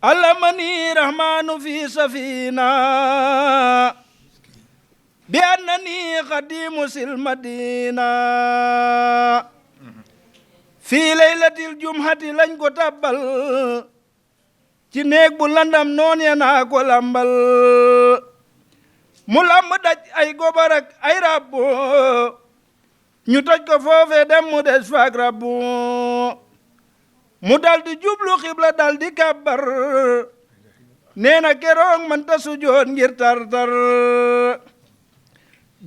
علمني رحمن في سفينة بأنني قديم المدينة في ليلة الجمعة لن تبل ci néeg bu landam noon ya naa ko lambal mu lamb daj ay gobar ak ay rabbu ñu toj ko foofe dem mu des faak rabbu mu dal di jublu xibla dal di kabbar nee na keroog man ta sujood ngir tar-tar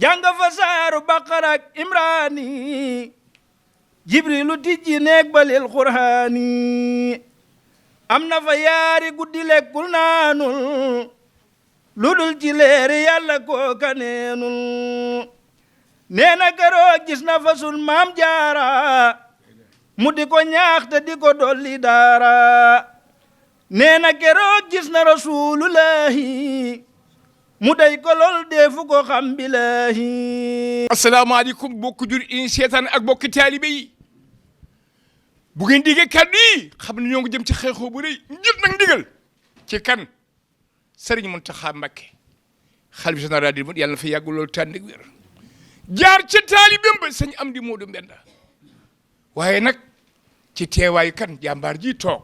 jàng fa saaru baqara ak imraani jibrilu tijji néeg ba lil qur'aani am na fa yaari guddi lekkul naanul lu dul ci leeri yàlla kooka neenul nee na keroog gis na fa sun maam jaara mu di ko ñaax te di ko dolli daara nee na keroog gis na rasulullahi mu day ko lol deefu ko xam billahi. asalaamaaleykum bokku jur in seetaan ak bokki taalibe yi bu ngeen digee kàddu yi xam ne ñoo ngi jëm ci xeexoo bu rëy njët nag ndigal ci kan Serigne Mountakha Mbacké xalifa général di yàlla na fa yàgg loolu tànn ak wér jaar ca taalibeem ba sëñ Amdi Moodu Mbenda waaye nag ci teewaayu kan jàmbaar ji toog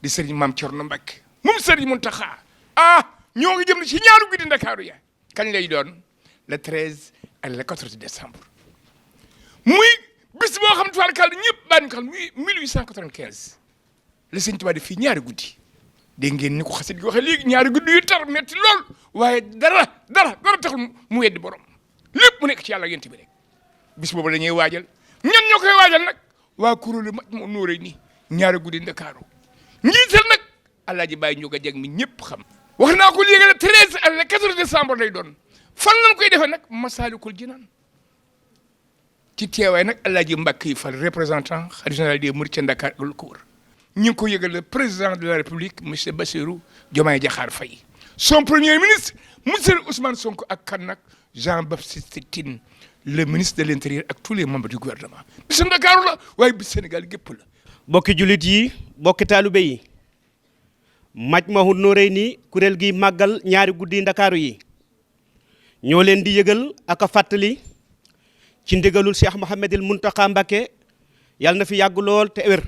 di Serigne Mame Thierno Mbacké moom Serigne Mountakha ñoo ngi jëm ci ñaaru guddi Ndakaaru ya kañ lay doon le 13 ak le 14 décembre muy bis boo xam ne tubaarkàlla ñëpp bàyyi ko xam 1895 la sëñ Tuubaa def fii ñaari guddi dégg ngeen ni ko xasit gi waxee léegi ñaari guddi yu tar metti lool waaye dara taxul mu weddi borom lépp mu nekk ci yàlla yent bi rek bis boobu la ñuy waajal ñan ñoo koy waajal nag waa kuréelu Majmahun Nurayni ñaari guddi Ndakaaru njiital nag Alaaji Baye Njuga Jeg mi ñëpp xam wax naa ko léegi le 13 ak le 14 décembre lay doon fan lañ koy defee nag Masaalikul Jinaan ci teewaay nag Alaaji Mbàkke yi fal représentant xalifa général des mourides ca Dakar ak lu ko wër ñu ngi ko yëgal le président de la République monsieur Bassirou Diomaye Diakhar Faye son premier ministre monsieur Ousmane Sonko ak kan nag Jean-Baptiste Tine le ministre de l'intérieur ak tous les membres du gouvernement bisu Ndakaaru la waaye bis Sénégal gépp la. bokki jullit yi bokki taalibe yi Majmahun Nurayni kuréel gi màggal ñaari guddi Ndakaaru yi ñoo leen di yëgal ak a fàttali ci ndigalul Cheikh Mouhamadul Mountakha Mbacké yàlla na fi yàgg lool te wér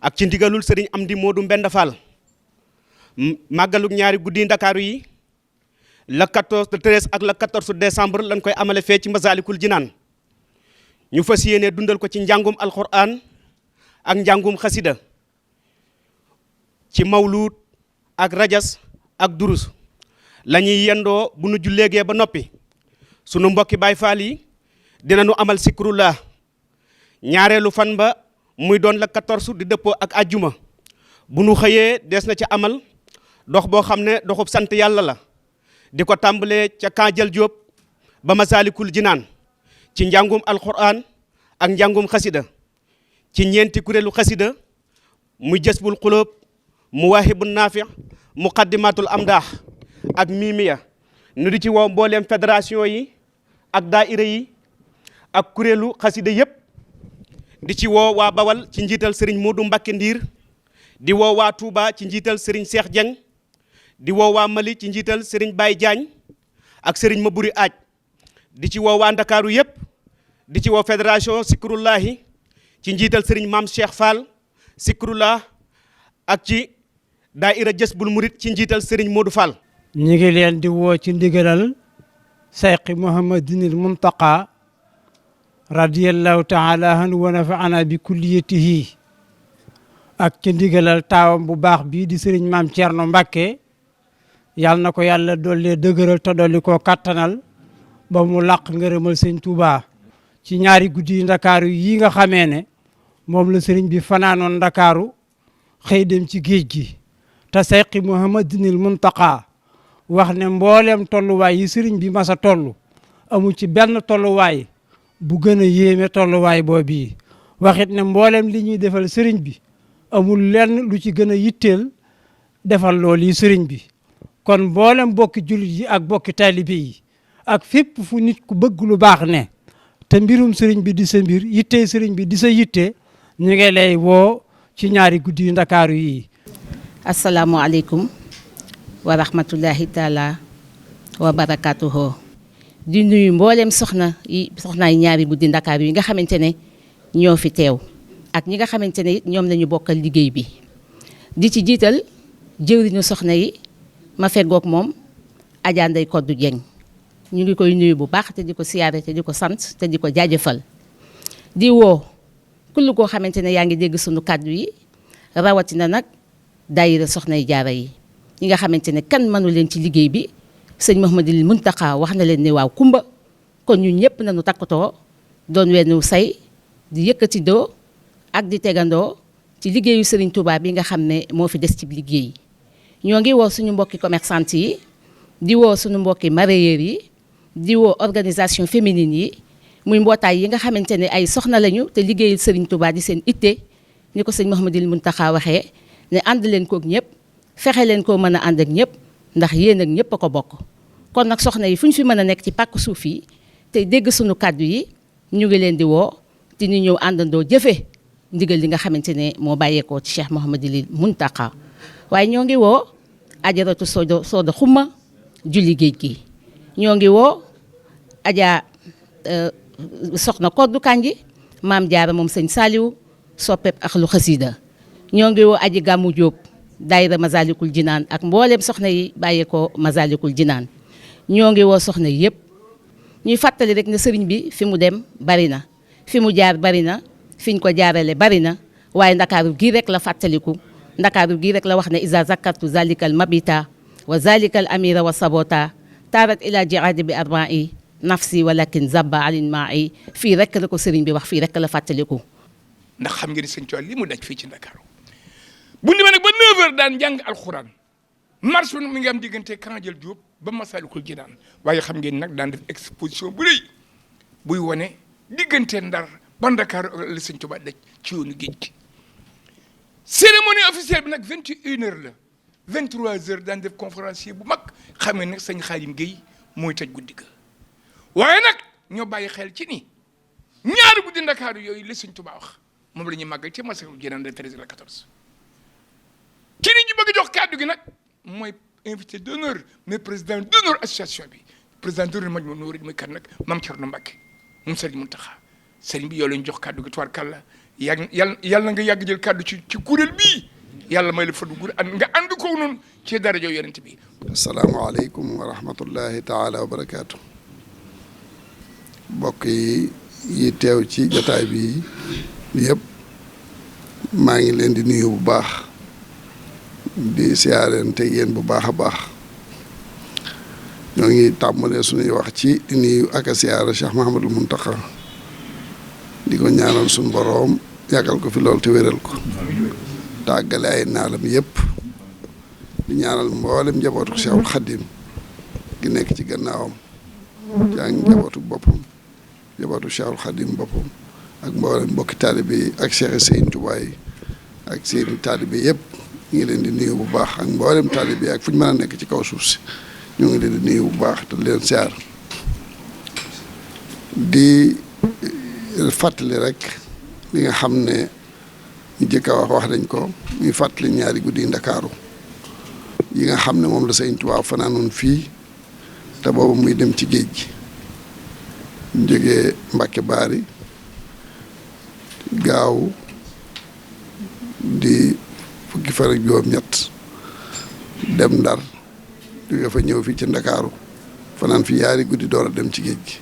ak ci ndigalul Serigne Amdi Moodu Mbenda Fall màggaluk ñaari guddi Ndakaaru yi le 13 ak le 14 décembre lañ koy amale fee ci Masaalikul Jinaan ñu fas yéene dundal ko ci njàngum alquran ak njàngum xasida ci mawluud ak rajas ak durus la ñuy yendoo bu nu julleegee ba noppi sunu mbokki Baay Faal yi dinañu amal sikrullah ñaareelu fan ba muy doon la 14 di dëppoo ak ajjuma bu nu xëyee des na ci amal dox boo xam ne doxub sant yàlla la di ko tàmbalee ca Kanjël Jóob ba Masaalikul Jinaan ci njàngum alquran ak njàngum xasida ci ñeenti kuréelu xasida muy Jazbul Qulub Muwaahibun Naafi' Muqaddimatul Amdaax ak Mimiya nu di ci woo mbooleem fédération yi ak daayira yi ak kuréelu xasida yëpp di ci woo waa Bawal ci njiital Serigne Modou Mbacké Ndiir di woo waa Touba ci njiital Serigne Cheikh Dieng di woo waa Mali ci njiital Serigne Baye Diagne ak Serigne Maburi Aaj di ci woo waa Ndakaaru yëpp di ci woo fédération Sikrullahi ci njiital Serigne Mame Cheikh Fall Sikrullah ak ci daayira Jazbul Murid ci njiital Serigne Modou Fall. ñu ngi leen di woo ci ndigalal Sayxi Muhammadinil Muntaqa radiyallahu taala anhu wa nafaana bi kulliyatihi ak ci ndigalal taawam bu baax bii di Serigne Mame Thierno Mbacké yàlla na ko yàlla dolli dëgëral te dolli koo kattanal ba mu làq ngërëmal Sëñ Touba ci ñaari guddi Ndakaaru yi nga xamee ne moom la Serigne bi fanaanoon Ndakaaru xëy dem ci géej gi te Sayxi Muhammadinil Muntaqa wax ne mboolem tolluwaay yi Serigne bi masa toll amu ci benn tolluwaay bu gën a yéeme tolluwaay boobu waxit ne mboolem li ñuy defal Serigne bi amul lenn lu ci gën a yitteel defal loolu yi Serigne bi kon mboolem bokki jullit yi ak bokki taalibe yi ak fépp fu nit ku bëgg lu baax ne te mbirum Serigne bi di sa mbir yittee Serigne bi di sa yitte ñu ngi lay woo ci ñaari guddi yu Ndakaaru yi asalaamualeykum wa rahmatullahi taala wa barakatuhu. di nuyu mboolem soxnaay ñaari guddi Ndakaaru yi nga xamante ne ñoo fi teew ak ñi nga xamante ne ñoom la ñu bokkal liggéey bi di ci jiital jëwriñu soxna yi ma feggoog moom Adja Ndeye Koddu Dieng ñu ngi koy nuyu bu baax te di ko siyaare te di ko sant te di ko jaajëfal di woo kullu koo xamante ne yaa ngi dégg sunu kàddu yi rawatina nag daayira soxnay jaara yi ñi nga xamante ne kan mënu leen ci liggéey bi sëñ Mouhamadul Mountakha wax na leen ne waaw kumba kon ñun ñëpp nañu takkatoo doon wenn say di yëkkati doo ak di tegandoo ci liggéeyu Serigne Touba bi nga xam ne moo fi des ci liggéey ñoo ngi woo suñu mbokki commerçante yi di woo suñu mbokki mareyeurs yi di woo organisation féminine yi muy mbootaay yi nga xamante ne ay soxna lañu te liggéeyu Serigne Touba di seen itte ni ko sëñ Mouhamadul Mountakha waxee ne ànd leen kook ñëpp fexe leen koo mën a ànd ak ñëpp ndax yéen ak ñëpp a ko bokk kon nag soxna yi fu ñu fi mën a nekk ci pàkk suuf yi te dégg suñu kàddu yi ñu ngi leen di woo te ñu ñëw àndandoo jëfe ndigal li nga xamante ne moo bàyyeekoo ci Cheikh Mouhamadul Mountakha waaye ñoo ngi woo ajaratu sooda xumma julli géej gi ñoo ngi woo aja soxna Koddu Kanji maam Jaara moom sëñ Saaliwu soppeb ak lu xasida ñoo ngi woo aji gàmmu Jóob daayira Masalikul Jinaan ak mbooleem soxna yi bàyyeekoo Masalikul Jinaan ñoo ngi woo soxna yëpp ñuy fàttali rek ne sëriñ bi fi mu dem bari na fi mu jaar bari na fi ñu ko jaarale bari na waaye ndakaaru gii rek la fàttaliku ndakaaru gii rek la wax ne isa zakartu zalikal mabita wa zalikal amira wa sabota taarat ila jihaadi bi arba'i nafsi walakin zabba alin ma'i fii rek la ko sëriñ bi wax fii rek la fàttaliku. ndax xam ngeen sëñ Tuubaa li mu daj fii ci Ndakaaru bu ñu demee nag ba 9h daan jàng alxuraan marche mi ngi am diggante Kanjël Diop ba Masalikul Jinaan waaye xam ngeen nag daan def exposition bu rëy buy wane diggante Ndar ba Ndakaaru la sëñ Tuubaa daj ci yoonu géej gi. cérémonie officielle bi nag 21h la 23h daan def conférencier bu mag xam ngeen nag sëñ Xaadim Guèye mooy tëj guddi ga waaye nag ñoo bàyyi xel ci ni ñaari guddi Ndakaaru yooyu la sëñ Tuubaa wax moom la ñuy màggal ci Masalikul Jinaan le 13 le 14. ki ni ñu bëgg jox kàddu gi nag mooy invité d'honneur mais président d'honneur association bi président d'honneur Majmahun Nurayni muy kan nag Mame Thierno Mbacké moom Serigne Mountakha Serigne bi yow lañ jox kàddu gi tubaarkàlla yàlla nga yàgg jël kàddu ci kuréel bii yàlla may la fa du gur nga ànd ko noonu ci daraja yonent bi. asalaamaaleykum wa rahmatullahi taala wa barakaatu. mbokk yi teew ci jotaay bi yëpp maa ngi leen di nuyu bu baax. di siyaarente yéen bu baax a baax ñoo ngi tàmbalee suñuy wax ci di nuyu ak a siyaara Cheikh Mouhamadul Mountakha di ko ñaanal suñu boroom yàggal ko fi lool te wéral ko tàggale ay naalam yëpp di ñaanal mboolem njabootu Cheikhul Khadim gi nekk ci gannaawam yaa ngi njabootu boppam njabootu Cheikhul Khadim boppam ak mboolem mbokki taalibe yi ak Cheikh Sëñ Tuubaa yi ak seeni taalibe yëpp ñu ngi leen di nuyu bu baax ak mboolem taalibe ak fu ñu mën a nekk ci kaw suuf si ñu ngi leen di nuyu bu baax te leen siyaar di fàttali rek li nga xam ne ñu jëkk a wax nañ ko ñuy fàttali ñaari guddi Ndakaaru yi nga xam ne moom la Sëñ Tuubaa fanaanoon fii te boobu muy dem ci géej gi ñu jógee Mbàkke Baari gaaw di fukki fan ak juróom-ñett dem Ndar jóge fa ñëw fii ci Ndakaaru fanaan fi yaari guddi door a dem ci géej gi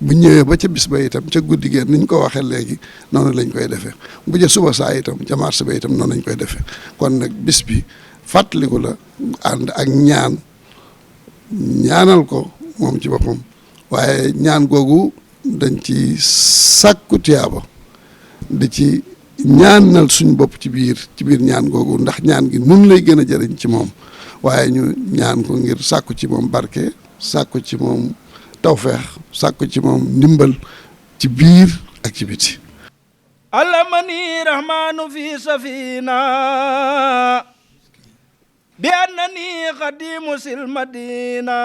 bu ñëwee ba ca bis ba itam ca guddi gee ni ñu ko waxee léegi noonu lañ koy defee bu ca suba saa itam ca marché ba itam noonu lañ koy defee kon nag bis bi fàttaliku la ànd ak ñaanal ko moom ci boppam waaye ñaan googu dañ ci sàkku tiyaaba di ci ñaanal suñ bopp ci biir ñaan googu ndax ñaan gi nun lay gën a jëriñ ci moom waaye ñu ñaan ko ngir sàkku ci moom barke sàkku ci moom tawfeex sàkku ci moom ndimbal ci biir ak ci biti allamani rahmanu fi safina bi annani xadimu sil madina